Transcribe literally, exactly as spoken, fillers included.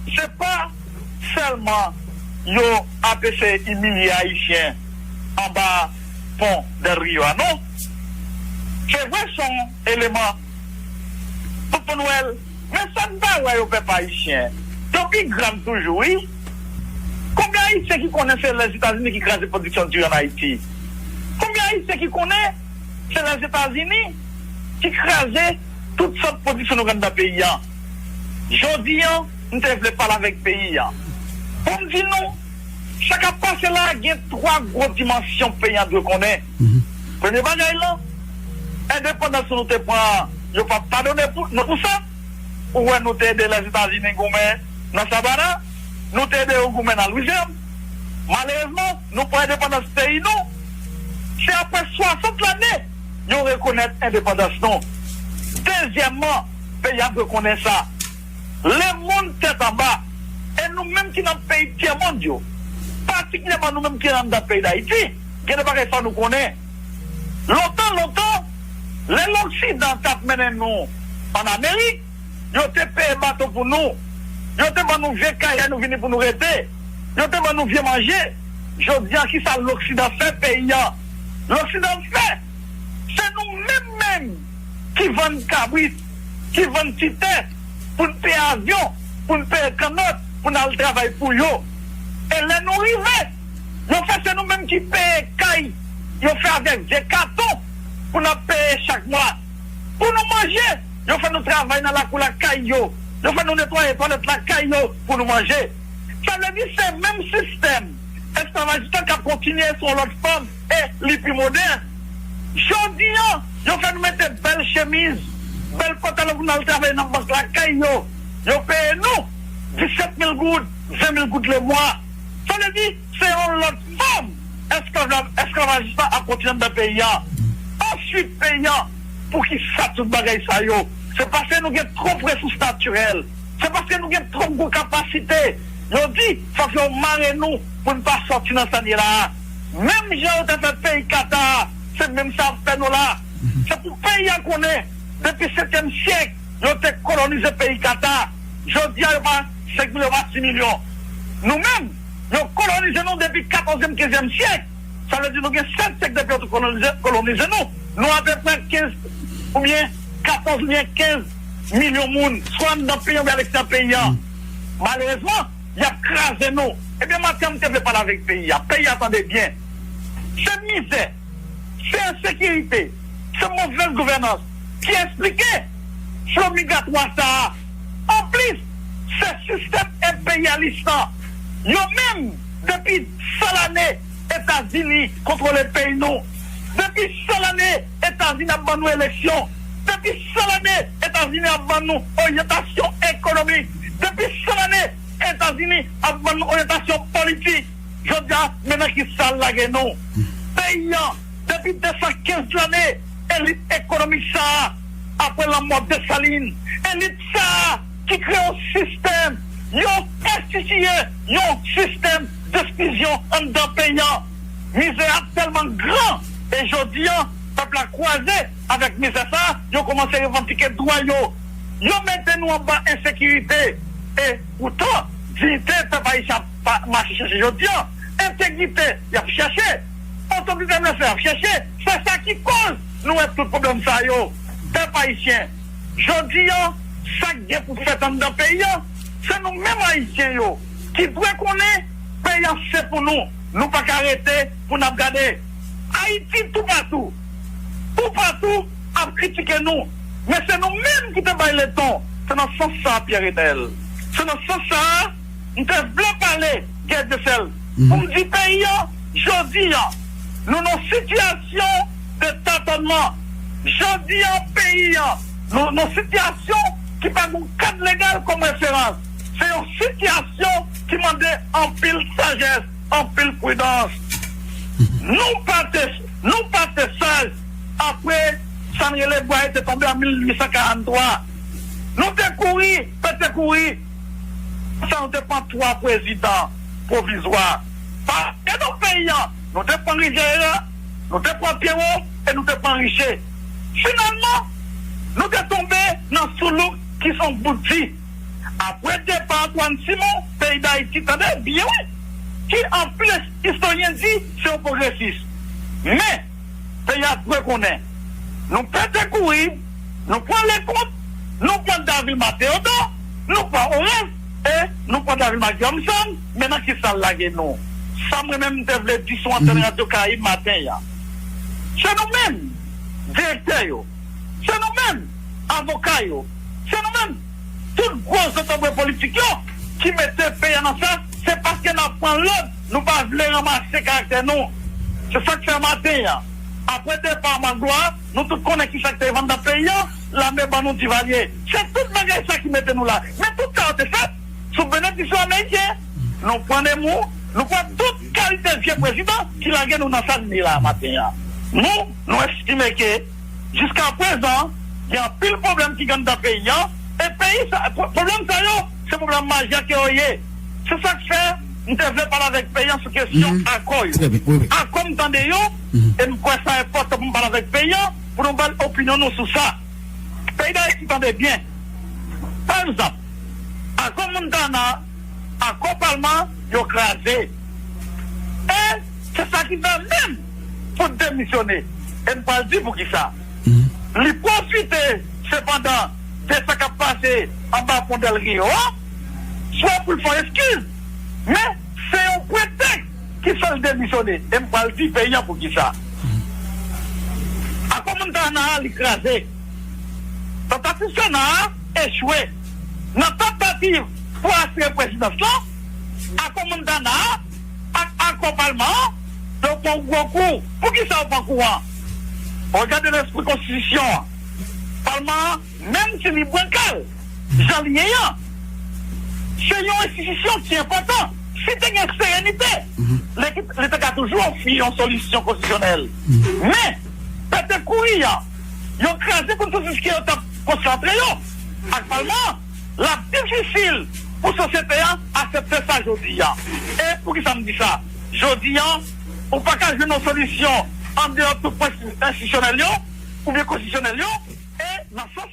Se pa sèlman yo ap eseye imilye Ayisyen anba pon Del Rio a, non. Se vre, se yon eleman, tout moun wè l, men sa n pa wè yo, pèp ayisyen, yo pi grav toujou, wi. Konbyen Ayisyen ki konnen se Lèzetazini ki kraze pwodiksyon diri ann Ayiti? Konbyen Ayisyen ki konnen se Lèzetazini ki kraze tout sòt pwodiksyon nou gen anndan peyi a? Jodi a, m te vle pale avèk peyi a pou m di nou, sa k ap pase la a gen twa gwo dimansyon peyi a dwe konnen. Premye bagay la, endepandans nou te pran an, yo pa t padone pou, nou pou sa. Ou wè, nou te ede Lèzetazini goumen nan Savannah, nou te ede yo goumen nan Lwizyana. Malerezman, nou pran endepandans peyi nou. Se apre swasant lane yo rekonèt endepandans nou. Dezyèmman, peyi a dwe konnen sa. Lemonn tèt anba. E nou menm ki nan peyi tyèmonn yo, patikilyèman nou menm ki anndan peyi Dayiti, gen de bagay fò nou konnen. Lontan, lontan, lè Loksidan t ap mennen nou ann Amerik, yo te peye bato pou nou. Yo te ban nou vye kay, nou vini pou nou rete. Yo te ban nou vye manje. Jodi a, kisa Loksidan fè peyi a? Loksidan fè, se nou menm menm ki vann kabrit, ki vann ti tè, pou n peye avyon, pou n peye kannòt, pou n al travay pou yo. E lè nou rive, yo fè se nou menm ki peye kay yo fè avèk vye katon pou n ap peye chak mwa. Pou nou manje, yo fè nou travay nan lakou lakay yo. Yo fè nou netwaye twalèt lakay yo pou nou manje. Sa vle di se menm sistèm esklavajis la k ap kontinye sou yon lòt fòm e li pi modèn. Jodi a, yo fè nou mete bèl chemiz, bèl pantalon pou n al travay nan bank lakay yo. Yo peye nou disèt mil goud, ven mil goud lemwa. Sa vle di, se yon lòt fòm esklav-, esklavajis la ap kontinye anndan peyi a. Answit, peyi a, poukisa tout bagay sa yo? Se paske nou gen twòp resous natirèl. Se paske nou gen twòp gwo kapasite. Yo di, fòk yo mare nou pou n pa sòti nan sa n ye la a. Menm jan yo te fè peyi Kata a, se menm sa y ap fè nou la. Se pou peyi a konnen, depi setyèm syèk, yo te kolonize peyi Kata. Jodi a, yo pa senk milyon, yo pa sis milyon. Nou menm, yo kolonize nou depi katòzyèm, kenzyèm syèk. Sa vle di nou gen sèt syèk depi yo te kolonize, kolonize nou. Nou apeprè kenz oubyen katòz oubyen kenz milyon moun, swa anndan peyi an oubyen aleksteryè peyi an. Malerezman, y ap kraze nou. Ebyen, maten an, m te vle pale avèk peyi a. Peyi a, tande byen. Se mizè, se ensekirite, se movèz gouvènans ki esplike flo migratwa sa a. Anplis, se sistèm enperyalis lan. Yo menm, depi san lane, Etazini kontwole peyi nou. Depi san lane, Etazini ap ban nou eleksyon. Depi san lane, Etazini ap ban nou oryantasyon ekonomik. Depi san lane, Etazini ap ban nou oryantasyon politik. Jodi a, men nan kisa l lage nou. Peyi an, depi de san kenz lane, elit ekonomik sa a, apre lanmò Desalin, elit sa a ki kreye yon sistèm, yo enstitiye yon sistèm desklizyon anndan peyi an. Mizè a tèlman gran, e jodi a, pèp la kwaze avèk mizè sa a, yo kòmanse revandike dwa yo. Yo mete nou anba ensekirite, e poutan, diyite pèp ayisyen ap pa mache chèche jodi a. Entegrite, y ap chèche. Otoritè, y ap chèche. Se sa ki koz nou wè tout pwoblèm sa yo. Pèp ayisyen, jodi a, sa k gen pou fèt anndan peyi a, se nou menm Ayisyen yo ki dwe konnen peyi a se pou nou. Nou pa ka rete pou n ap gade. Ayiti toupatou, toupatou ap kritike nou, men se nou menm ki te bay leson. Se nan sans sa a, Pierre Renel, se nan sans sa a, m te vle pale, Guy Dessones, pou m di peyi a, jodi a, nou nan sitiyasyon de tatònman. Jodi a, peyi a, nou nan sitiyasyon ki pa gen kad legal kòm referans. Se yon sitiyasyon ki mande anpil sajès, anpil pridans. Nou pa te, nou pa te saj apre sa n rele bwa ete tonbe an mil uit san karanntwa. Nou te kouri, pete kouri. Sa nou te pran twa prezidan pwovizwa. Pa, e nou peyi an, nou te pran Rivière, nou te pran Pierrot, e nou te pran Richer. Finalman, nou te tonbe nan soulouk ki se yon bout di. Apre depa Antoine Simon, peyi Dayiti, tande byen wi, ki anpil istoryen di se yon pwogresis. Men, peyi a dwe konnen, nou pete kouri, nou pran Lekont, nou pran Davilma Teyodò, nou pran Orens, e nou pran Davilma Guillaume Sam, men nan ki sa l lage nou? Sa mwen menm m te vle di sou antèn Radyo Karayib maten an. Se nou menm, direktè yo. Se nou menm, avoka yo. Se nou menm, tout gwo zotobre politik yo ki mete peyi a nan sa, se paske n ap pran lòd, nou pa vle ranmase karaktè nou. Se sa k fè maten an, apre depa Magloire, nou tout konnen ki sa k te vann nan peyi a, lame ban nou Divalye. Se tout bagay sa ki mete nou la. Men tout sa yo te fèt sou benediksyon ameriken. Nou pran Nemours, nou pran tout kalite vye prezidan ki lage nou nan sa n ye la maten an. Nou, nou estime ke jiska prezan, gen anpil pwoblèm ki gen anndan peyi an, e peyi sa, pwoblèm sa yo, se pwoblèm majè ke yo ye. Se sa k fè m te vle pale avèk peyi an sou kesyon akò yo. Akò m tande yo, e m kwè sa enpòtan pou m pale avèk peyi an, pou nou ba l opinyon nou sou sa. Peyi Dayiti, tande byen. Pa egzanp, akò Montana, akò Palma, yo kraze. E se sa ki fè menm pou demisyone. E m pral di poukisa. Li pwofite, sepandan, de sa k ap pase anba pon Del Rio a, swa pou l fè yon eskiz. Men, se yon pretèks ki fè l demisyone. E m pral di peyi an poukisa. Akò Montana a, li kraze. Tantativ Sena a echwe. Nan tantativ pou asire prezidans lan, akò Montana a ak akò Palman an, yo pran gwo kou. Poukisa yo pran kou an? Regade lespri konstitisyon an. Palman an, menm si li brankal, jan li ye an, se yon enstitisyon ki enpòtan. Si te gen serenite, li, li te ka toujou ofri yon solisyon konstitisyonèl. Men, pete kouri an, yo kraze konsansis ke yo t ap konsantre yo ak Palman an. L ap difisil pou sosyete an aksepte sa jodi a. E poukisa m di sa? Jodi a, ou pa ka jwenn yon solisyon andeyò tout prensip enstitisyonèl yo oubyen konstitisyonèl yo, e nan sans